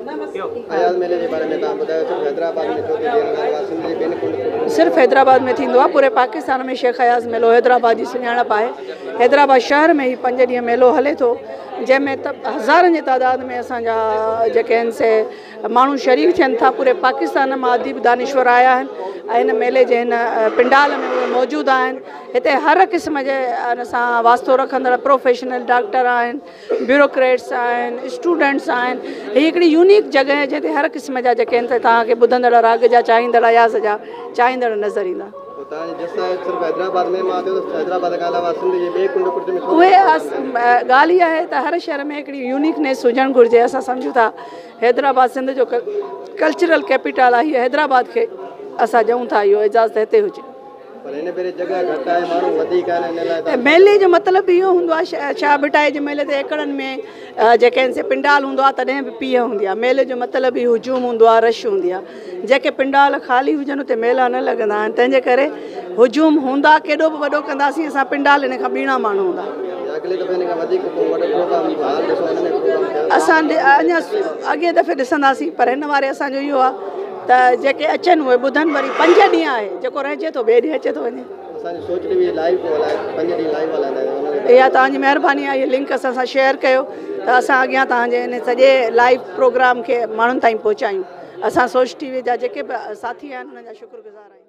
اياز ميلي جي باري ۾ توهان ٻڌايو صرف حيدرآباد ۾ ڇو ٿي جنهن کان علاوه سنڌ جي ٻين ڪنڊ ڪڙڇ ۾. صرف حيدرآباد ۾ ٿيندو آهي پوري پاڪستان ۾ شيخ اياز ميلو حيدرآباد جي سڃاڻپ آهي حيدرآباد شهر ۾ هي پنج ڏينهن ميلو هلي ٿو جنهن ۾ ته هزارن جي تعداد ۾ اسان جا جيڪي آهن سي ماڻهو شريڪ ٿين ٿا پوري پاڪستان مان اديب دانشور آيا آهن ۽ هن ميلي جي هن پنڊال ۾ اهي موجود آهن هتي هر قسم جي ان سان واسطو رکندڙ پروفيشنل ڊاڪٽر آهن بيوروڪريٽس آهن اسٽوڊنٽس آهن هي هڪڙي يونيڪ جڳهه آهي جتي هر قسم جا جيڪي آهن سي توهان کي ٻڌندڙ راڳ جا چاهيندڙ اياز جا چاهيندڙ نظر ايندا. اهي ڳالهه اها آهي ته هر شهر ۾ هڪڙي يونيڪنيس هجڻ گهرجي اسان سمجهون ٿا حيدرآباد سنڌ جو ڪلچرل ڪيپيٽال آهي هي حيدرآباد کي اسان ڏيون ٿا اهو اعزاز ته هتي هجي. پر هن ڀيري جڳهه گهٽ آهي ماڻهو وڌيڪ آهن ان لاء ته ميلي جو مطلب به اهو هوندو آهي شاهه ڀٽائي جي ميلي تي ايڪڙن ۾ جيڪي آهن سي پنڊال هوندو آهي تڏهن به پيهه هوندي آهي ميلي جو مطلب ئي هجوم هوندو آهي رش هوندي آهي جيڪي پنڊال خالي هجن اتي ميلا نه لڳندا آهن تنهن جي ڪري هجوم هوندا ڪيڏو به وڏو ڪنداسين اسان پنڊال ان کان ٻيڻا ماڻهو هوندا. اسان اڃا اڳئين دفعي ڏسنداسين پر هن واري اسان جو اهو آهي ته جيڪي اچن اهي ٻڌن وري پنج ڏينهن آهي جيڪو رهجي ٿو ٻئي ڏينهن اچي ٿو وڃي. اها توهان جي مهرباني آهي اهي لنڪ اسان سان شيئر ڪيو ته اسان اڳيان توهان جي ان سڄي لائيو پروگرام کي ماڻهن تائين پهچايون اسان سوچ ٽي وي جا جيڪي به ساٿي آهن انهن جا شڪر گذار آهيون.